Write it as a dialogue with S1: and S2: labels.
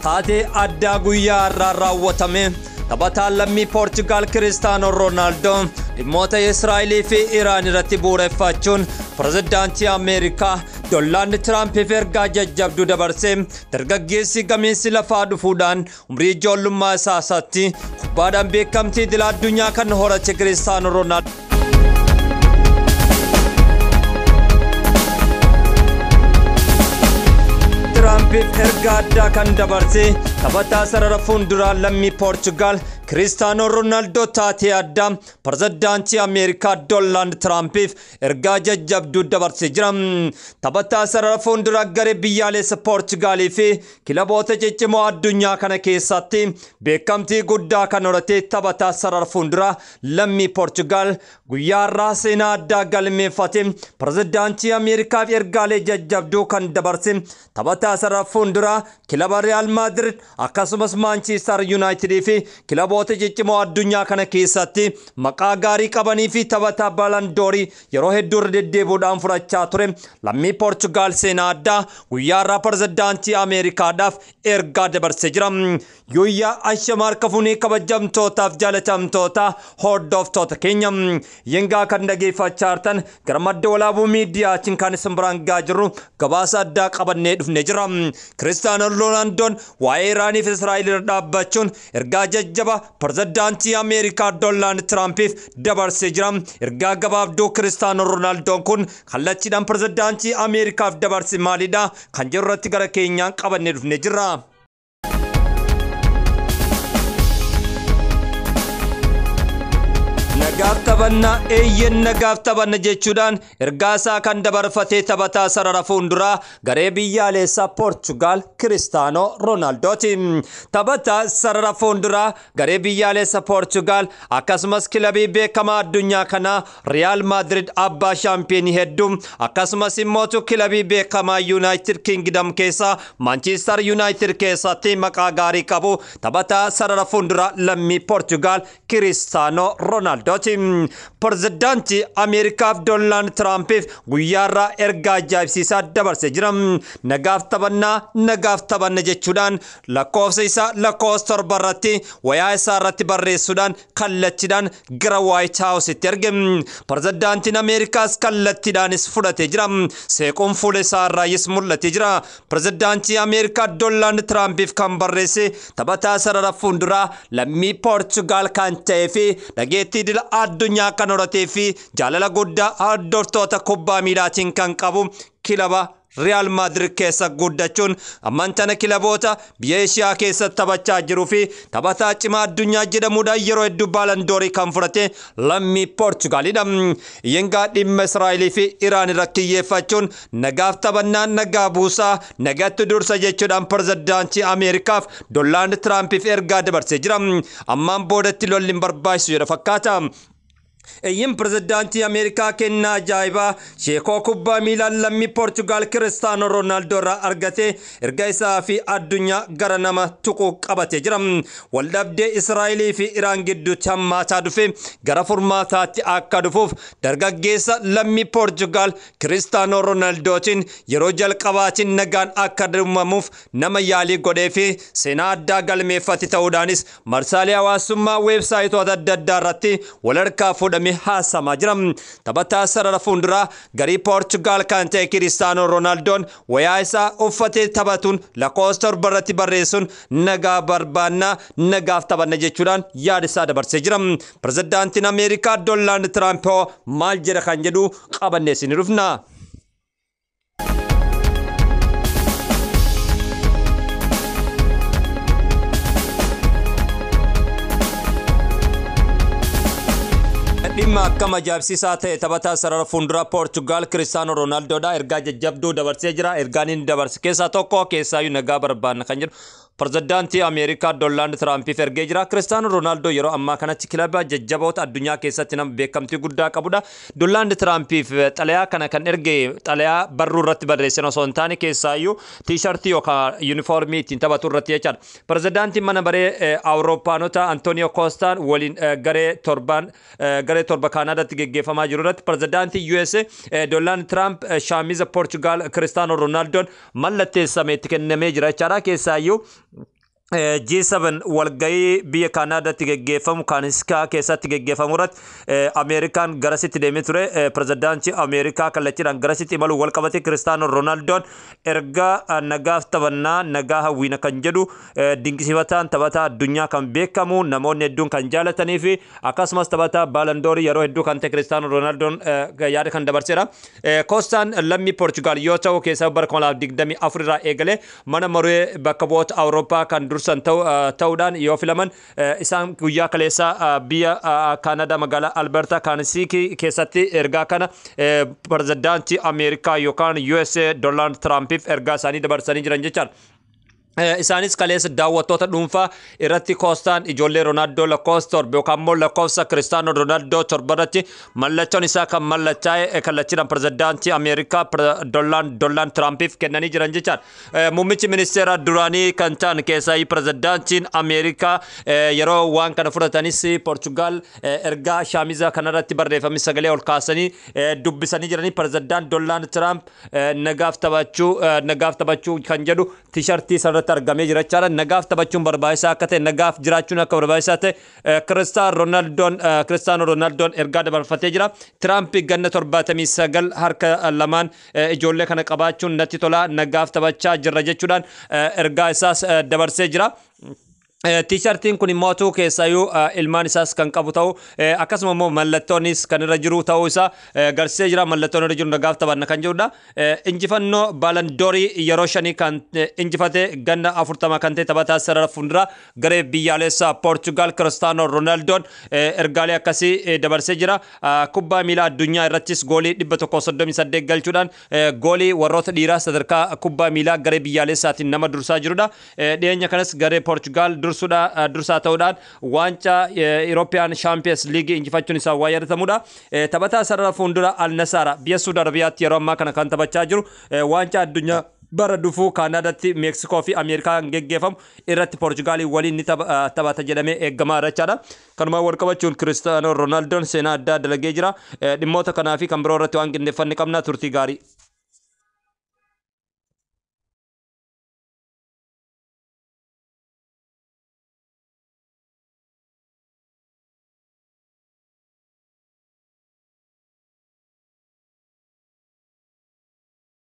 S1: Taatee addaa guyyaa har'aa raawwatame taphataan lammii Poorchugaal Kiristaanoo Roonaaldoo dhimmoota Israa'elii fi Iraan irratti bu'uureffachuun pirezidaantii Ameerikaa Doonaald Tiraampiif ergaa jajjabduu dabarsee, dargaggeessi gameessi lafaa dhufuudhaan umrii ijoollummaa isaa isaatti kubbaadhaan beekamtii idil addunyaa kan horate Kiristaanoo Roonaaldoo. Tiraampiif ergaa addaa kan dabarse taphataa sarara fuulduraa lammii Poorchugaal Kiristaanoo Roonaaldoo taatee addaa pirezidaantii Ameerikaa Doonaald Tiraampiif ergaa jajjabduu dabarsee jira. Taphataa sarara fuulduraa garee biyyaalessa Poorchugaalii fi kilaboota ciccimoo addunyaa kana keessatti beekamtii guddaa kan horate taphataa sarara fuulduraa lammii Poorchugaal guyyaa har'aa seenaa addaa galmeeffate pirezidaantii Ameerikaaf ergaalee jajjabduu kan dabarse taphataa sarara fuulduraa kilaba Real Madrid akkasumas Manchester United fi kilaboota ciccimoo addunyaa kana keessatti maqaa gaarii qabanii fi taphataa Baalandoorii yeroo hedduu irra deddeebi'uudhaan fudhachaa ture lammii Poorchugaal seenaa addaa guyyaa har'aa pirezidaantii Ameerikaadhaaf ergaa dabarsee jira. Guyyaa ashamaa harka fuunee kabajamtootaaf jaalatamtoota hordoftoota keenya yengaa kan dhageeffachaa jirtan gara madda walaabuu miidiyaatiin kan isin biraan gahaa jirru gabaasa addaa qabannee dhufnee jira. Kiristaanoo Roonaandoon waa'ee Iraanii fi Israa'el irra dhaabbachuun ergaa jajjaba pirezidaantii Ameerikaa Doonaald Tiraampiif dabarsee jira. Ergaa gabaabduu Kiristaanoo Roonaandoon kun kallattiidhaan pirezidaantii Ameerikaaf dabarse maalidha kan jedhu irratti gara keenyaan qabannee dhufnee jirra. Nagaaf taphannaa, eeyyen nagaaf taphanna jechuudhaan ergaa isaa kan dabarfatee taphataa sarara fuulduraa garee biyyaalessaa Poorchugaal Kiristaanoo Roonaaldooti. Taphataa sarara fuulduraa garee biyyaalessa Poorchugaal akkasumas kilabii beekamaa addunyaa kanaa Real Madrid abbaa shaampiyoonii hedduu akkasumas immoo kilabii beekamaa United Kingdom keessaa Manchester United keessatti maqaa gaarii qabu taphataa sarara fuulduraa lammii Poorchugaal Kiristaanoo Roonaaldoo. Pirezidaantii Ameerikaaf Doonaald Tiraampiif guyyaarraa ergaa ajaa'ibsiisaa dabarsee jira. Nagaaf taphannaa, nagaaf taphanna jechuudhaan lakkoofsa isaa lakkoofsa 7 irratti wayaa isaa irratti barreessuudhaan kallattiidhaan gara White House-tti erge. Pirezidaantiin Ameerikaas kallattiidhaanis fudhatee jira. Seequun fuula isaa irraayis mul'atee jira. Pirezidaantii Ameerikaa Doonaald Tiraampiif kan barreesse taphataa sarara fuulduraa lammii Poorchugaal kan ta'ee fi dhageettii idil addunyaa kan horatee fi jaalala guddaa hordoftoota kubbaa miilaatiin kan qabu kilaba Real Madrid keessa guddachuun ammaan tana kilaboota biyya Eeshiyaa keessa taphachaa jiruu fi taphataa cimaa addunyaa jedhamuudhaan yeroo hedduu Baalandoorii kan fudhate lammii Poorchugaalidha. Yengaa dhimma Israa'elii fi Iraan irratti xiyyeeffachuun nagaaf taphannaa, nagaa buusaa, nagatti dursa jechuudhaan pirezidaantii Ameerikaaf Doonaald Tiraampiif ergaa dabarsee jira. Ammaan boodatti lolli hin barbaachisu jedha fakkaata. Eeyyin pirezidaantii Ameerikaa kennaa ajaa'ibaa sheekoo kubbaa miilaa lammii Poorchugaal Kiristaanoo Roonaaldoo irraa argate erga isaa fi addunyaa gara nama tuqu qabatee jira. Waldhabdee Israa'elii fi Iraan gidduutti hammaataa dhufe gara furmaataatti akka dhufuuf dargaggeessa lammii Poorchugaal Kiristaanoo Roonaaldootiin yeroo jalqabaatiin nagaan akka uumamuuf nama yaalii godhee fi seenaa addaa galmeeffate ta'uudhaanis marsaalee hawaasummaa weebsaayitoota adda addaa irratti wal harkaa fuudhamee haasamaa jira. Taphataa sarara fuulduraa garii Poorchugaal kan ta'e Kiristaanoo Roonaaldoon wayaa isaa uffatee taphatuun lakkoofsa 7 irratti barreessuun nagaa barbaannaa, nagaaf taphanna jechuudhaan yaada isaa dabarsee jira. Pirezidaantiin Ameerikaa Doonaald Tiraamp maal jedha kan jedhu qabannee isin dhufna. Dhimma akkam ajaa'ibsiisaa ta'e taphataa sarara fuulduraa Poorchugaal Kiristaanoo Roonaaldooodha. Ergaa jajjabduu dabarsee jira. Ergaan inni dabarse keessaa tokko keessaayyuu nagaa barbaanna kan jedhu pirezidaantii Ameerikaa Doonaald Tiraampiif ergee jira. Kiristaanoo Roonaaldoo yeroo ammaa kanatti kilaba jajjaboota addunyaa keessatti nama beekamtii guddaa qabudha. Doonaald Tiraampiif xalayaa kana kan erge xalayaa barruu irratti barreessan osoo hin taane keessaayyuu tiishartii yookaan yuunifoormii ittiin taphatu irratti jechaadha. Pirezidaantiin mana baree Awurooppaanota Antooniyoo Koostaan waliin garee torba Kaanaadaatti geggeeffamaa jiru irratti pirezidaantii USA Doonaald Tiraamp shaamiza Poorchugaal Kiristaanoo Roonaaldoo mallatteessame itti kennamee jira jechaadha. Keessaayyuu G7 walgahii biyya Kaanaadaatti geggeeffamu, Kaaniskaa keessatti geggeeffamu irratti Ameerikaan garasitti deemee ture. Pirezidaantii Ameerikaa kallattiidhaan garasitti imaluu wal qabate Kiristaanoo Roonaaldooon ergaa nagaaf taphannaa, nagaa hawwiina kan jedhu, dinqisiifataan taphataa addunyaa kan beekamu, namoonni hedduun kan jaalatanii fi akkasumas taphataa Baalandoorii yeroo hedduu kan ta'e Kiristaanoo Roonaaldooon yaada kan dabarseera. Koostaan lammii Poorchugaal yoo ta'u, keessaa bara 2024 irraa eegalee mana maree bakka bu'oota Awurooppaa kan dursan ta'uudhaan yoo filaman, isaan guyyaa kaleessaa biyya Kaanadaa magaalaa Alberta Kaanisiikii keessatti ergaa kana pirezidaantii Ameerikaa yookaan USA Doonaald Tiraampiif ergaa isaanii dabarsanii jiran jechaadha. Isaanis kaleessa daawwattoota dhuunfaa irratti Koostaan ijoollee Roonaaldoo lakkoofsa 7 yookaan immoo lakkoofsa Kiristaanoo Roonaaldoo 7 irratti mallattoon isaa kan mallattaa'e kallattiidhaan pirezidaantii Ameerikaa Doonaald Tiraampiif kennanii jiran jechaadha. Muummichi ministeera duraanii kan ta'an keessaa pirezidaantiin Ameerikaa yeroo waan kana fudhatanis Poorchugaal ergaa shaamiza kanarratti barreeffame sagalee ol kaasanii dubbisanii jiranii. Pirezidaant Doonaald Tiraamp nagaaf taphachuu, nagaaf taphachuu kan jedhu tishartii sarratti argamee jira jechaadha. Nagaaf taphachuun barbaachisaa akka ta'e, nagaaf jiraachuun akka barbaachisaa ta'e Kiristaanoo Roonaaldoon ergaa dabarfatee jira. Tiraamp ganna 79 harka lamaan ijoollee kana qabaachuun natti tola, nagaaf taphachaa jirra jechuudhaan ergaa isaas dabarsee jira. Tiishartiin kun immoo keessaayyuu ilmaan isaas kan qabu ta'u, akkasuma immoo mallattoonis kan irra jiru ta'uu isaa garsiisee jira. Mallattoon irra jiru nagaaf taphanna kan jirudha. Injifannoo Baalandoorii yeroo shanii kan injifate, ganna 40 kan ta'e taphataa sarara fuulduraa garee biyyaalessaa Poorchugaal Kiristaanoo Roonaaldoon ergaalee akkasii dabarsee jira. Kubbaa miilaa addunyaa irrattis goolii 138 galchuudhaan goolii warroota dhiiraa sadarkaa kubbaa miilaa garee biyyaalessaatiin nama dursaa jirudha. Dhiyeenya kanas garee Poorchugaal dursaa ta'uudhaan waancaa Eurooppiyaan Shaampiyoons Liigii injifachuun isaa waa yaadatamudha. Taphataa sarara fuuldura Al Nasaara biyya Suudi Arabiyaatti yeroo ammaa kana kan taphachaa jiru, waancaa addunyaa bara dhufuu Kaanaadaatti, Meeksikoo fi Ameerikaan geggeeffamu irratti Poorchugaalii waliin ni taphata jedhamee eegamaa jechaadha. Kanumaan wal qabachuun Kiristaanoo Roonaaldoon seenaa addaa dalagee jira. Dhimmoota kanaa fi kan biroo irratti waan qindeeffanne qabna, turtii gaarii.